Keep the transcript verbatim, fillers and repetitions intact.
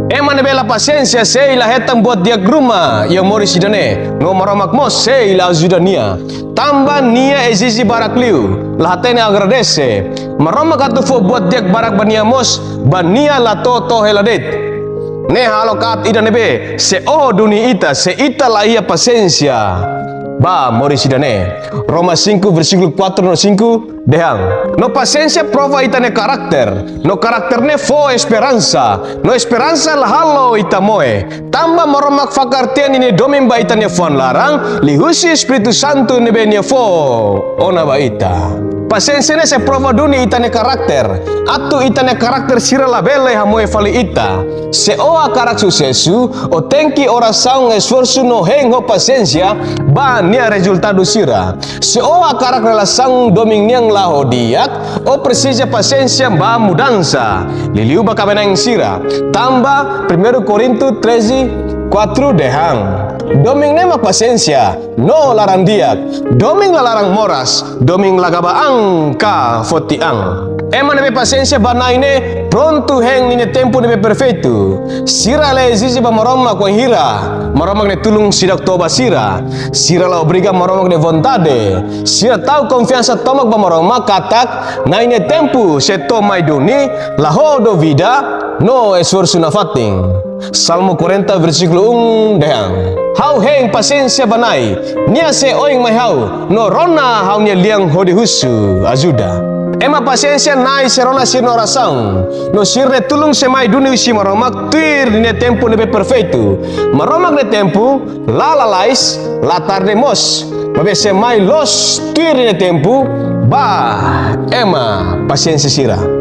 Ema ne'ebé la pasiénsia sei la hetan buat di'ak ruma iha moris ida-ne'e, no Maromak mós sei la ajuda nia. Tanba nia ezije barak liu, la hatene agradese. Maromak atu fó buat di'ak barak ba nia mós, ba nia la to'o to'o hela de'it. Ne'e halo katak ida ne'ebé, se oho duni ita, se ita la iha pasiénsia ba moris ida-ne'e. Roma cinco, versíkulu quatro no cinco, dehan: No pasiénsia prova ita-nia karakter, no karakter ne'e fó esperansa, no esperansa la halo ita moe. Tanba Maromak fakar tiha ninia domin ba ita-nia fuan laran, liuhusi Espíritu Santu ne'ebé nia fó ona ba ita. Pasiénsia ne'e sei prova duni ita-nia karakter, atu ita-nia karakter sira labele hamoe fali ita. Se ó hakarak susesu, ó tenke orasaun, esforsu no hein ho pasiénsia, ba nia rezultadu sira. Se ó hakarak relasaun domin nian la'o di'ak, ó presiza pasiénsia ba mudansa. Liuliu ba kaben-na'in sira. Tanba Primeiru Korintu treze, quatro dehan: Domin ne'e mak pasiénsia, no laran di'ak. Domin la laran moras, domin la gaba an ka foti an. Ema ne'ebé pasiénsia ba Na'i ne'e prontu hein ninia tempu ne'ebé perfeitu. Sira la ezije ba Maromak wainhira Maromak nia tulun seidauk to'o ba sira. Sira la obriga Maromak nia vontade. Sira tau konfiansa tomak ba Maromak katak Na'i nia tempu sei to'o mai duni, la ho dúvida no esforsu nafatin. Salmo quarenta, versíkulu um dehan: Ha'u hein pasiénsia ba Na'i, nia sei oin mai ha'u, no rona ha'u-nia lian hodi husu ajuda. Ema pasiénsia Na'i sei rona sira-nia orasaun, no sira-nia tulun sei mai duni husi Maromak tuir ninia tempu ne'ebé perfeitu. Maromak nia tempu la lalais, la tarde mós, maibé sei mai loos tuir ninia tempu ba ema pasiénsia sira.